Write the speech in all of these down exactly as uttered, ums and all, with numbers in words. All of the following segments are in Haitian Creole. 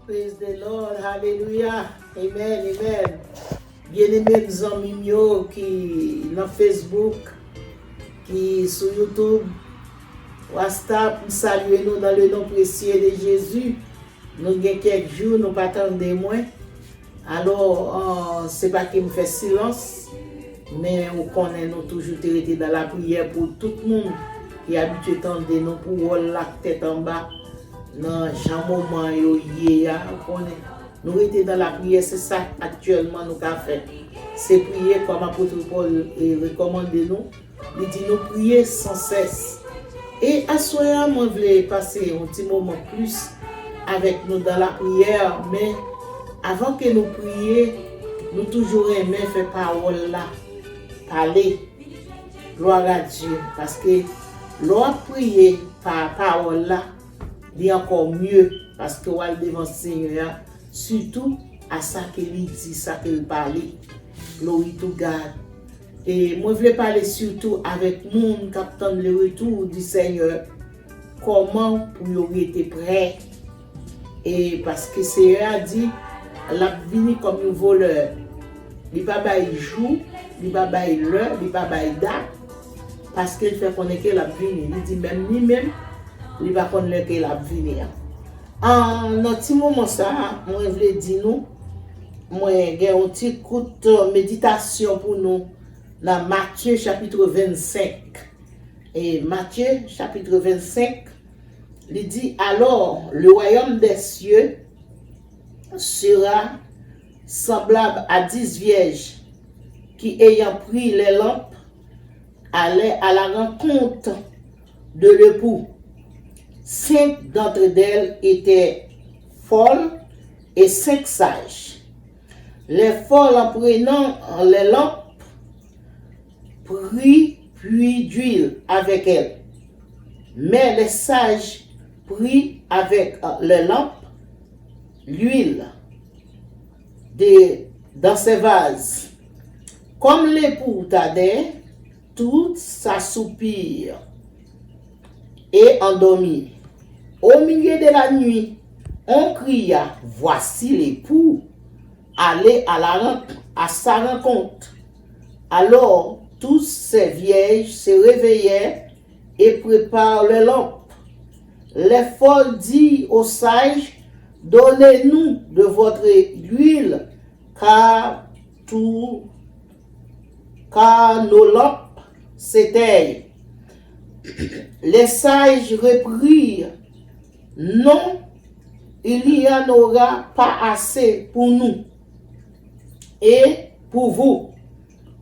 Praise the Lord, hallelujah, amen, amen. Byeneme m, zanmi m yo ki nan Facebook, ki sou YouTube, WhatsApp, m salye nou dans le nom précieux de Jésus. Nou gen kèk jou nou pa tande mwen. Alò, an, se pa ke m fè silans, men ou konnen nou toujou te rete dans la prière pou tout moun ki abitye tande nou pou wòl la k tèt anba nan jan moman yo ye a, ou konnen. Nou rete dans la prière, se sa aktyèlman nou ka fè. Se priye kòm apot Pòl, e, rekòmande nou. Li di nou priye san sès. E aswè a, mwen vle pase yon ti moman plis avèk nou dans la prière, men avan ke nou priye, nou toujou renmen fè pawòl la pale. Gloire à Dieu. Paske lè w ap priye pa pawòl la, li ankò mye, paske w al devan Senyè a, sitou a sa ke li di, sa ke l pale. Glory to God. E mwen vle pale sitou avèk moun k ap tann le retour du Seigneur, kòman pou yo rete prè. E paske Seyè a di, l ap vini kòm yon volè. Li pa bay jou, li pa bay lè, li pa bay dat, paske l fè konnen ke l ap vini. Li di menm li menm, li pa konn lè ke l ap vini an. An, nan ti moman sa a, mwen vle di nou, mwen gen yon ti kout meditasyon pou nou nan Matye chapit vennsenk. E Matye chapit vennsenk, li di, alors, le royaume des cieux sera semblable à dix vierges qui, ayant pris les lampes, allaient à la rencontre de l'époux. Cinq d'entre elles étaient folles et cinq sages. Les folles, en prenant les lampes, prit puits d'huile avec elles. Mais les sages prit avec, euh, les lampes l'huile de, dans ses vases. Comme l'époux tardait, tous s'assoupirent et endormirent. Au milieu de la nuit, on cria, voici l'époux, allez à la ren-, à sa rencontre. Alors, toutes ces vierges se réveillèrent et préparèrent leurs lampes. Les folles dirent aux sages, donnez-nous de votre huile, car tout, car nos lampes s'éteignent. Les sages reprirent, non, il n'y en aura pas assez pour nous et pour vous.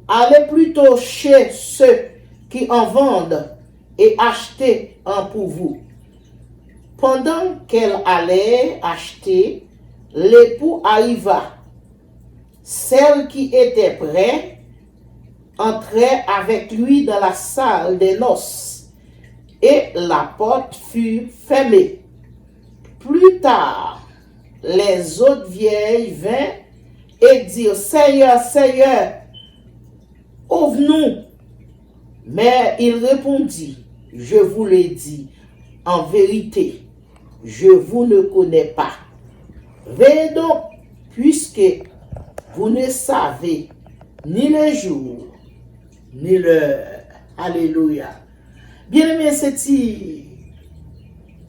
Allez plutôt chez ceux qui en vendent et achetez en pour vous. Pendant qu'elles allaient acheter, l'époux arriva. Celles qui étaient prêtes entrèrent avec lui dans la salle des noces, et la porte fut fermée. Plus tard, les autres vierges vinrent et dirent, Seigneur, Seigneur, ouvre-nous. Mais il répondit, je vous le dis en vérité, je vous ne connais pas. Veillez donc, puisque vous ne savez ni le jour, ni l'heure. Alelouya. Byeneme, se ti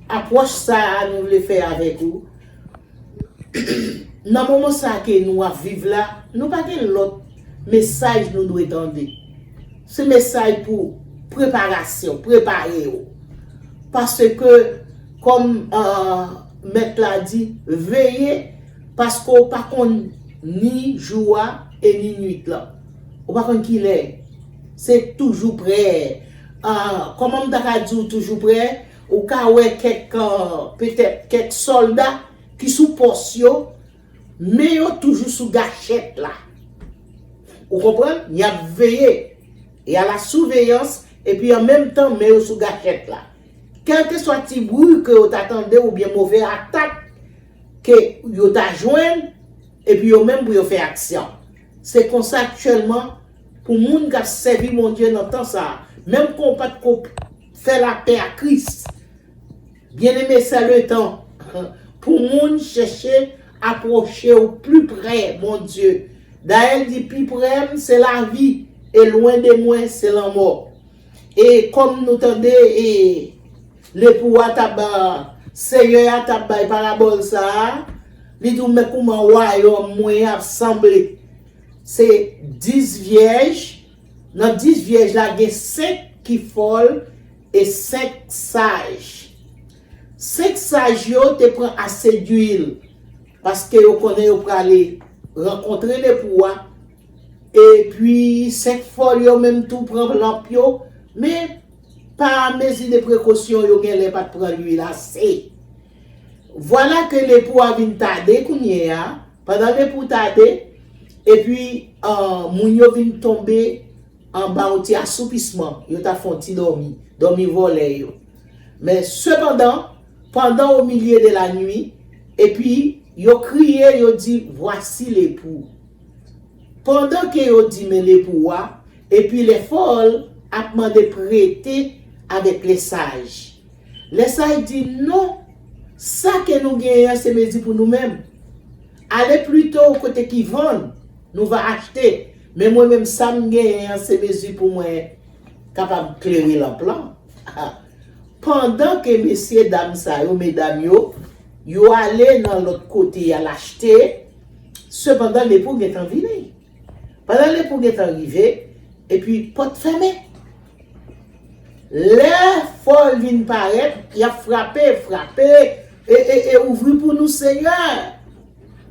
apwòch sa a nou vle fè avèk ou. Nan moman sa a ke nou ap viv la, nou pa gen lòt mesaj nou dwe tande. Se mesaj pou preparasyon, prepare w. Paske, kòm, euh, mèt la di, veye, paske w pa konn ni jou a e ni nuit lan. Ou pa konn kilè. Se toujou prè. Ah, kòman m ta ka di w toujou prè? Ou ka wè kèk, euh, petèt kèk sòlda ki sou pòs yo, men yo toujou sou gachèt la. Ou konprann? Y ap veye. Y a la souveyans, epi an menm tan, men yo sou gachèt la. Kèlkeswa ti bri ke yo ta tande oubyen move atak ke yo ta jwenn, epi yo menm pou yo fè aksyon. Se konsa aktyèlman pou moun k ap sèvi Bondye nan tan sa a. Menm kon w pa t ko fè lapè ak Kris, byeneme, se le tan. pou moun chèche apwoche w pli prè Bondye. Dayè, l di, pi prè m se lavi, e lwen de mwen se lanmò. E kòm nou tande, e lepou a t ap, Seyè a t ap bay parabòl sa a, li di w, men kouman wayòm mwen ap sanble. Se dis vyèj, nan dis vyèj la gen senk ki fòl e senk saj. Senk saj yo te pran ase dwil, paske yo konnen yo prale rankontre lepou a. Epi senk fòl yo menm tou pran lanp yo, men pa mezi de prekosyon yo genlè pa t pran lwil ase. Vwala ke lepou a vin tade kounye a, pandan lepou tade, epi, ah, moun yo vin tonbe anba yon ti asoupisman, yo ta fè yon ti dòmi, dòmi vòlè yo. Men sepandan, pandan o milye de la nwi, epi yo kriye, yo di, vwasi lepou. Pandan ke yo di men lepou a, epi lè fòl ap mande prete avèk lè saj. Lè saj di non, sa ke nou genyen an se mezi pou nou menm. Ale plito kote ki vann, nou va achte. Men mwen menm sa m genyen an se mezi pou mwen kapab klere lanp lan. Pandan ke mesye dam sa yo, medam yo, yo ale nan lòt kote y al achte, sepandan lepou gentan vini. Pandan lepou gentan rive, epi pòt fèmen. Lè fòl vin parèt, y ap frape, frape, e, e, e ouvri pou nou, Senyè.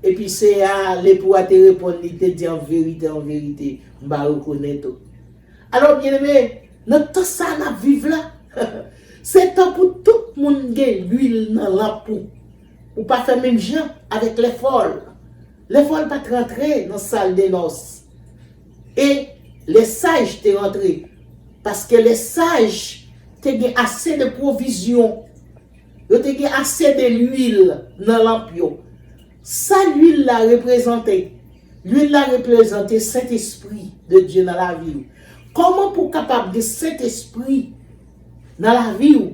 Epi Senyè a, lepou a te reponn, li te di, an verite, an verite, m pa rekonèt ou. Alò, byeneme, nan tan sa a n ap viv la, se tan pou tout moun gen lwil nan lanp ou. Ou pa fè menm jan avèk lè fòl. Lè fòl pa t rantre nan sal de nòs. E lè saj te rantre. Paske lè saj te gen ase de pwovizyon. Yo te gen ase de lwil nan lanp yo. Sa lwil la reprezante? Lwil la reprezante Sentespri de Dye nan lavi w. Kòman pou w kapab gen Sentespri nan lavi w?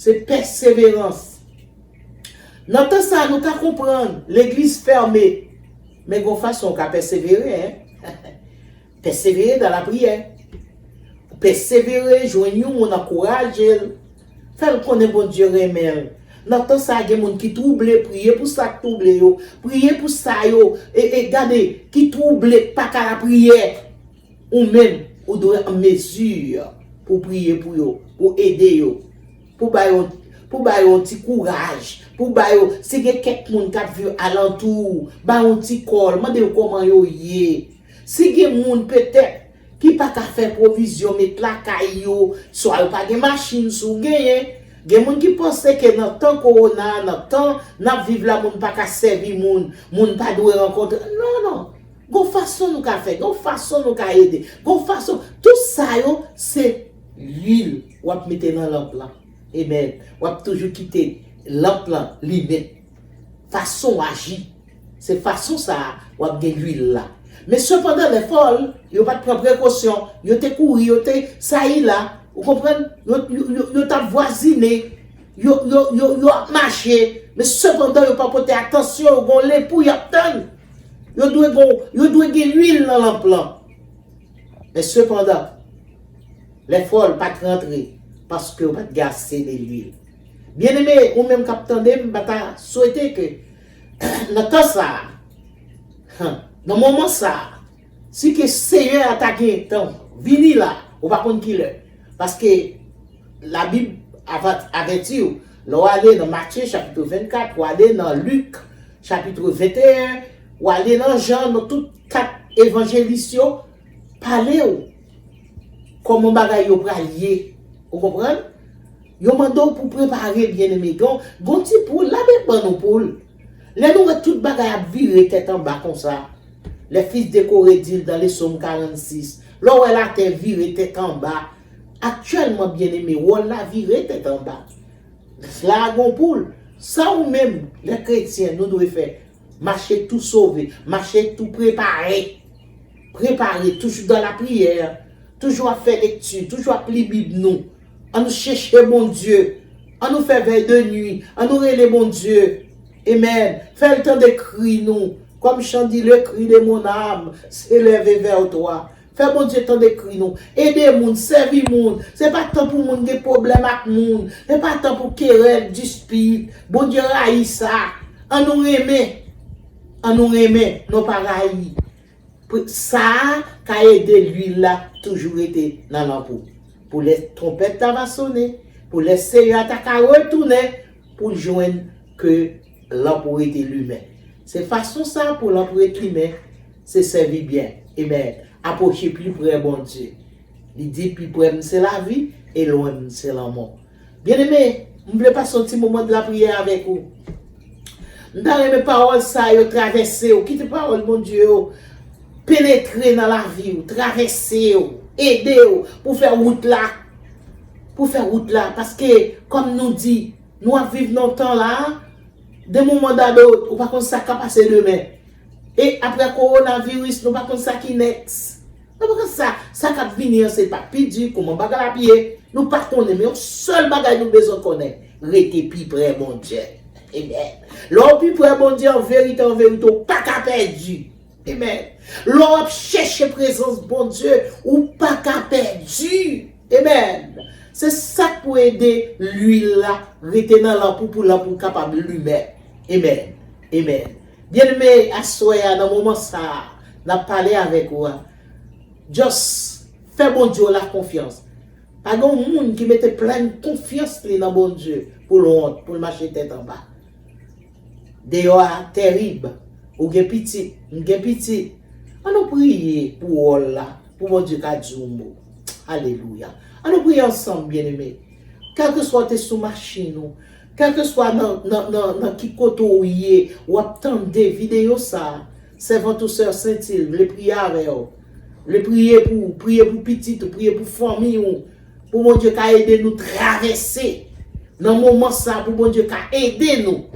Se pèseverans. Nan tan sa a, nou ka konprann legliz fèmen, men gon fason w ka pèsevere, en. Pèsevere dans la prière. Pèsevere, jwenn yon moun, ankouraje l. Fè l konnen Bondye renmen l. Nan tan sa a, gen moun ki twouble, priye pou sa k twouble yo. Priye pou sa yo, e, e gade, ki twouble, k pa ka lapriyè. Ou menm, ou dwe an mezi pou w priye pou yo, pou w ede yo, pou w ba yo, pou w ba yo yon ti kouraj, pou w ba yo, si gen kèk moun k ap viv alantou w, ba yo yon ti kòl, mande yo kòman yo ye. Si gen moun petèt ki pa ka fè pwovizyon met lakay yo, swa yo pa gen machin, si w genyen, gen moun ki panse ke nan tan kowona, nan tan n ap viv la, moun pa ka sèvi moun, moun pa dwe rankontre. Non, non. Gon fason nou ka fè, gon fason nou ka ede, gon fason. Tout sa yo, se lwil w ap mete nan lanp lan. Amen. W ap toujou kite lanp lan limen. Fason w aji, se fason sa a w ap gen lwil la. Men sepandan, lè fòl, yo pa t pran prekosyon, yo te kouri, yo te sayi la, ou konprann? Yo, yo, yo, yo t ap vwazine, yo, yo, yo, yo ap mache, men sepandan, yo pa pote atansyon, yo gon lepou y ap tann. Yo dwe gon, yo dwe gen lwil nan lanp lan. Men sepandan, lè fòl pa t rantre, paske yo pa t gen ase de lwil. Byeneme, ou menm k ap tande m, m pa ta swete ke nan tan sa a, nan moman sa a, si ke Seyè a ta gen tan vini la, ou pa konn ki lè. Paske Labib ava-, avèti w, lè w ale nan Matye chapit vennkat, w ale nan Lik chapit venteyen, w ale nan Jan, nan tout kat evanjelis yo, pale w kòman bagay yo pral ye. Ou konprann? Yo mande w pou prepare, byeneme. Gon, gon ti poul, Labib ban nou poul. Lè nou wè tout bagay ap vire tèt anba konsa, lè fis de Kore di l dan le Sòm karannsis, lè w wè latè vire tèt anba, aktyèlman, byeneme, wòl la vire tèt anba. La a gon poul. Sa ou menm, lè kretyen, nou dwe fè? Mache tou sove, mache tou prepare. Prepare, toujou dan lapriyè, toujou ap fè lekti, toujou ap li Bib nou. Ann nou chèche Bondye, ann nou fè vèy de nwi, ann nou rele Bondye. Amen. Fè l tande kri nou. Comme chant dit, le cri de mon âme s'élève vers toi. Fè Bondye tande kri nou. Ede moun, sèvi moun. Se pa tan pou moun gen pwoblèm ak moun. Se pa tan pou kerèl, dispit. Bondye rayi sa. An nou renmen. An nou renmen, non pa rayi. Pou sa a ka ede lwil la toujou rete nan lanp ou. Pou lè twonpèt la va sonnen, pou lè Seyè a ta ka retounen, pou l jwenn ke lanp ou rete limen. Se fason sa pou lanp ou rete limen, se sèvi byen. Amen. Apwoche pi pre Bondye. Li di, pi pre m se lavi, e lwen m se lanmò. Byeneme, m vle pase yon ti moman de lapriyè avèk ou. M ta renmen pawòl sa yo travèse w. Kite pawòl Bondye yo penetre nan lavi w, travèse w, ede w pou fè wout la. Pou fè wout la. Paske, kòm nou di, nou ap viv nan tan la, de moman da dot, ou pa konn sa k ap pase demen. E apre kowonaviris, nou pa konn sa ki next. Nou pa konn sa, sa k ap vini an, se pa pi di, kòman bagay la ap ye. Nou pa konnen, men yon sèl bagay nou bezwen konnen, rete pi pre Bondye. Amen. Lè w pi pre Bondye, an verite, an verite, ou pa ka pèdi. Amen. Lè w ap chèche prezans Bondye, ou pa ka pèdi. Amen. Se sa k pou ede lwil la rete nan lanp ou, pou lanp ou kapab limen. Amen. Amen. Byeneme, aswè a, nan moman sa a, n ap pale avèk ou a, just fè Bondye w la konfyans. Pa gen yon moun ki mete plèn konfyans li nan Bondye pou l wont, pou l mache tèt anba. Deyò a terib. Ou gen pitit, m gen pitit. An nou priye pou wòl la, pou Bondye ka di yon mo. Alelouya. An nou priye ansanm, byeneme. Kèlkeswa w te sou machin ou, kèlkeswa nan, nan, nan, nan ki kote w ye, w ap tande videyo sa a, sèvant ou sè Sentil vle priye avè w. Vle priye pou ou, priye pou pitit ou, priye pou fanmi ou, pou Bondye ka ede nou travèse nan moman sa, pou Bondye ka ede nou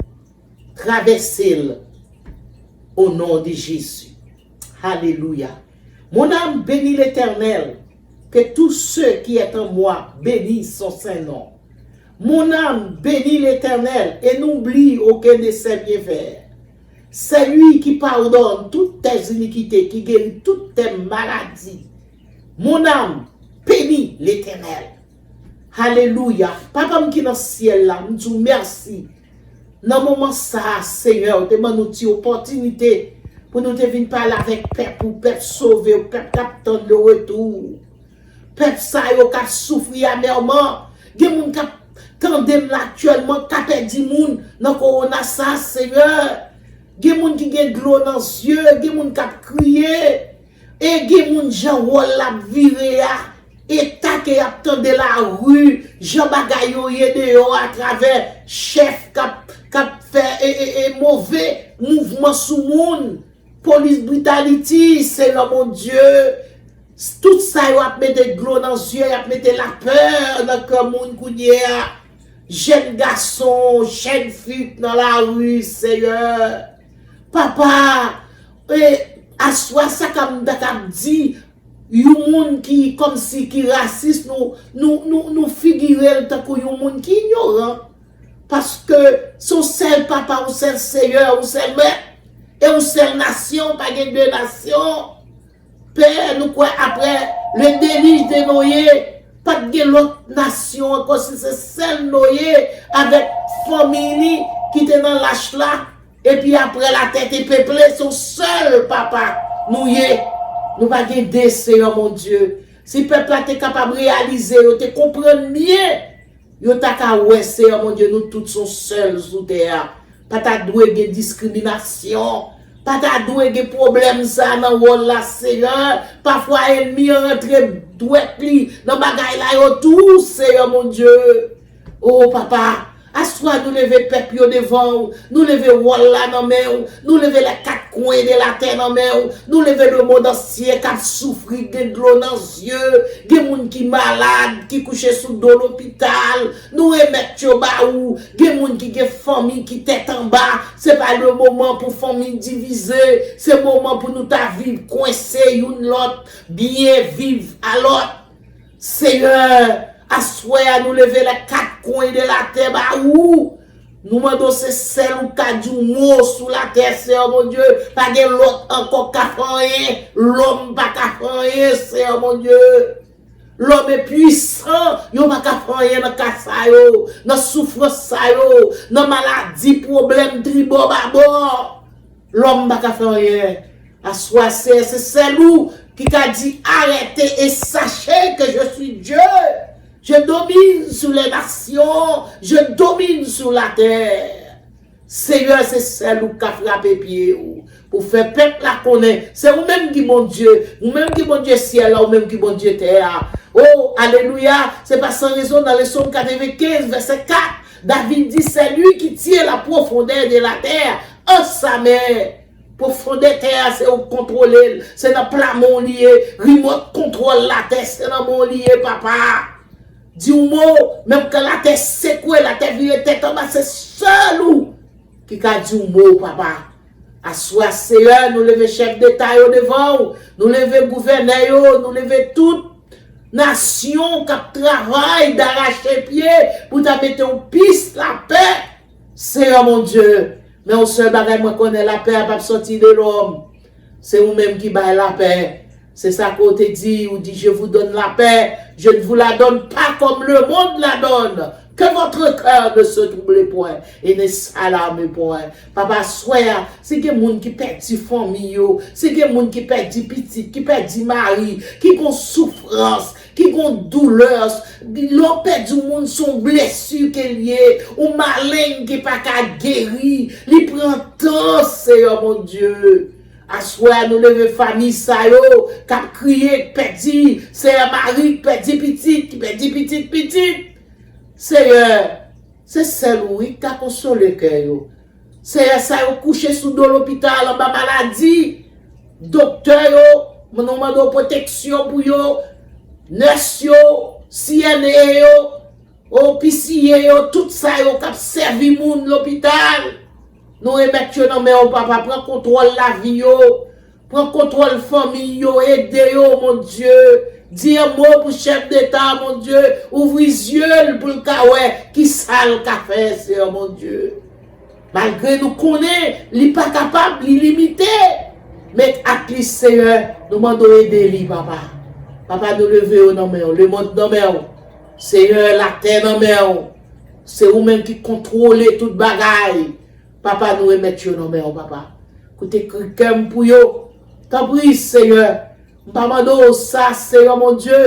travèse l, au nom de Jésus. Alléluia. Mon âme bénit l'Éternel, que tout ce qui est en moi bénisse son saint nom. Mon âme bénit l'Éternel et n'oublie aucun de ses bienfaits. C'est lui qui pardonne toutes tes iniquités, qui guérit toutes tes maladies. Mon âme bénit l'Éternel. Alelouya. Papa m ki nan syèl la, m di w mèsi. Nan moman sa a, Senyè, ou te ban nou ti opòtinite pou nou te vin pale avèk pèp ou, pèp sove ou, pèp k ap tann le retour. Pèp sa yo k ap soufri amèman. Gen moun k ap tande m la aktyèlman, k ap pèdi moun nan kowona sa a, Senyè. Gen moun ki gen dlo nan zye, gen moun k ap kriye. E gen moun jan wòl la ap vire a, eta ke y ap tande lari, jan bagay yo ye deyò a, atravè chèf k ap, k ap fè e, e, e move mouvman sou moun, polis britaliti, Senyè Bondye, tout sa yo ap mete dlo nan zye, y ap mete lapè nan kè moun kounye a. Jèn gason, jèn fi k nan lari, Senyè. Papa, e, aswè sa k ap, m ta k ap di, yon moun ki kòmsi ki rasis, nou, nou, nou, nou figire l tankou yon moun ki inyoran. Paske se yon sèl papa, yon sèl seyè, yon sèl mèt, e yon sèl nasyon, pa gen de nasyon. Pè, nou kwè apre le delij de Noye, pa t gen lòt nasyon ankò, si se sèl Noye avèk fanmi li ki te nan lach la, epi apre latè te peple, se yon sèl papa nou ye. Nou pa gen de, Senyè mon Dye. Si pèp la te kapab reyalize, yo te konprann byen, yo ta ka wè, Senyè mon Dye, nou tout se yon sèl sou tè a. Pa ta dwe gen diskriminasyon. Pa ta dwe gen pwoblèm sa nan wòl la, Senyè. Pafwa, ènmi an rantre dwèt li nan bagay la yo tou, Senyè mon Dye. O, Papa, aswè a nou leve pèp yo devan w. Nou leve wòl la nan men w. Nou leve les quatre coins de la terre nan men w. Nou leve lemonn antye k ap soufri, gen dlo nan zye. Gen moun ki malad, ki kouche sou do lopital. Nou remèt yo ba ou. Gen moun ki gen fanmi ki tèt anba. Se pa le moman pou fanmi divize. Se moman pou nou ta viv kwense youn lòt, byen viv a lòt. Senyè, aswè a nou leve les quatre coins de la terre ba ou. Nou mande w, se sèl ou k ka di yon mo sou latè, Seyè Bondye. Pa gen lòt ankò k ka fè anyen. Lòm pa ka fè anyen, Seyè Bondye. Lòm enpuisan, yo pa ka fè anyen nan ka sa yo, nan soufrans sa yo, nan maladi, pwoblèm tribò babò. Lòm pa ka fè anyen. Aswè, Seyè, se sèl ou ki ka di, arrêtez et sachez que je suis Dieu. Je domine sur les nations, je domine sur la terre. Seyè, se sèl ou k ka frape pye w pou fè pèp la konnen se ou menm ki Bondye, ou menm ki Bondye syèl la, ou menm ki Bondye tè a. O, alelouya! Se pa san rezon nan le Sòm katrevenkenz, vèsè kat, David di, c'est lui qui tient la profondeur de la terre en sa main. Pwofondè tè a, se ou k kontwole l. Se nan pla men w li ye. Remote control latè, se nan men w li ye, papa. Di yon mo, menm kan latè sekwe, latè vire tèt anba, se sèl ou ki ka di yon mo, papa. Aswè a, Seyè, nou leve chèf deta yo devan w, nou leve gouvènè yo, nou leve tout nasyon k ap travay darache pye pou ta mete yon pis lapè. Seyè Bondye, men yon sèl bagay mwen konnen, lapè a p ap sòti de lòm. Se ou menm ki bay lapè. Se sa ke w te di, ou di, je vous donne la paix, je ne vous la donne pas comme le monde la donne. Que votre cœur ne se trouble point et ne s'alarme point. Papa, aswè a, si gen moun ki pèdi fanmi yo, si gen moun ki pèdi pitit, ki pèdi mari, ki gon soufrans, ki gon doulè, lè w pèdi yon moun, se yon blesi ke l ye, yon maleng ki pa ka geri, li pran tan, Seyè Bondye. Aswè a, nou leve fanmi sa yo k ap kriye, k pèdi, Seyè, mari k pèdi pitit, ki pèdi pitit pitit. Seyè, se sèl ou, wi, k ka konsole kè yo. Seyè, sa yo kouche sou do lopital anba maladi, doktè yo, nou mande w pwoteksyon pou yo, nès yo, C N A yo, o, P C A yo, tout sa yo k ap sèvi moun lopital, nou remèt yo nan men w, papa. Pran kontwòl lavi yo. Pran kontwòl fanmi yo, ede yo, Bondye. Di yon mo pou chèf deta, Bondye. Ouvri zye l pou l ka wè ki sa l ka fè, Seyè Bondye. Malgre nou konnen li pa kapab, li limite. Men at least, Seyè, nou mande w ede li, papa. Papa, nou leve yo nan men w, lemonn nan men w. Seyè, latè nan men w. Se ou menm ki kontwole tout bagay. Papa, nou remèt yo nan men w, papa. Koute kri kè m pou yo. Tanpri, Seyè, m pa mande w sa, Seyè Bondye,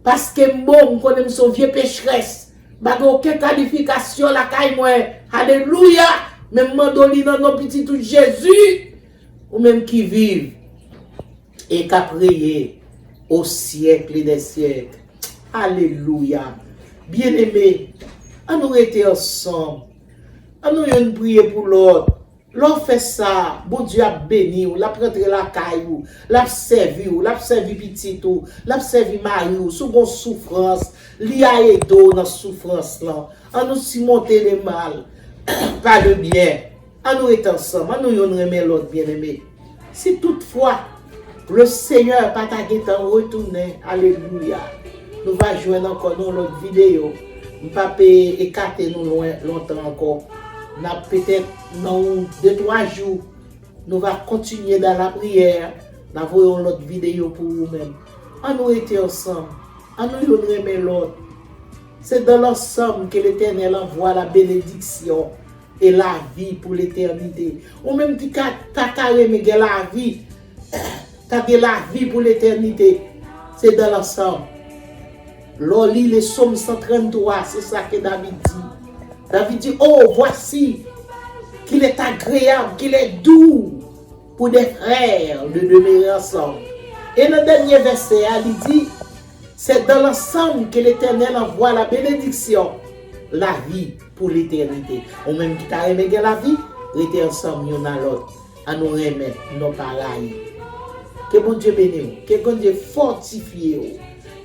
paske m bon, m konnen m se yon vye pecherès. M pa gen okenn kalifikasyon lakay mwen. Alelouya! Men m mande w li nan non pitit ou Jezi, ou menm ki viv e k ap reye au siècle des siècles. Alelouya! Byeneme, ann nou rete ansanm. Ann nou youn priye pou lòt. Lè w fè sa, Bondye ap beni w, l ap rantre lakay ou, l ap sèvi w, l ap sèvi pitit ou, l ap sèvi mari w. Si w gon soufrans, li a ede w nan soufrans lan. Ann nou simonte le mal pa le byen. Ann nou rete ansanm, ann nou youn renmen lòt, byeneme. Si toutfwa le Seyè pa ta gentan retounen, alelouya, nou va jwenn ankò nan yon lòt videyo. M p ap ekate nou lwen lontan ankò. N ap petèt nan yon de twa jou, nou va kontinye dans la prière. N a voye yon lòt videyo pou ou menm. Ann nou rete ansanm. Ann nou youn renmen lòt. C'est dans l'ensemble que l'Éternel envoie la bénédiction et la vie pour l'éternité. Ou menm ki ka, ta ka renmen gen lavi, ta gen lavi pou letènite, se dans l'ensemble. Lè w li le Psaume cent trente-trois, se sa ke David di. David di, oh, voici qu'il est agréable, qu'il est doux pour des frères de demeurer ensemble. E nan dènye vèsè a, li di, c'est dans l'ensemble que l'Éternel envoie la bénédiction, la vie pour l'éternité. Ou menm ki ta renmen gen lavi, rete ansanm youn a lòt. Ann nou renmen, non pa rayi. Ke Bondye beni w, ke Bondye fòtifye w,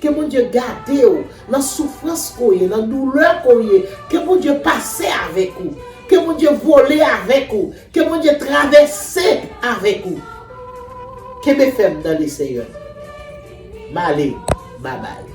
ke Bondye gade w nan soufrans ke w ye, nan doulè ke w ye, ke Bondye pase avèk ou, ke Bondye vole avèk ou, ke Bondye travèse avèk ou. Kenbe fèm dans le Seigneur. M ale, babay.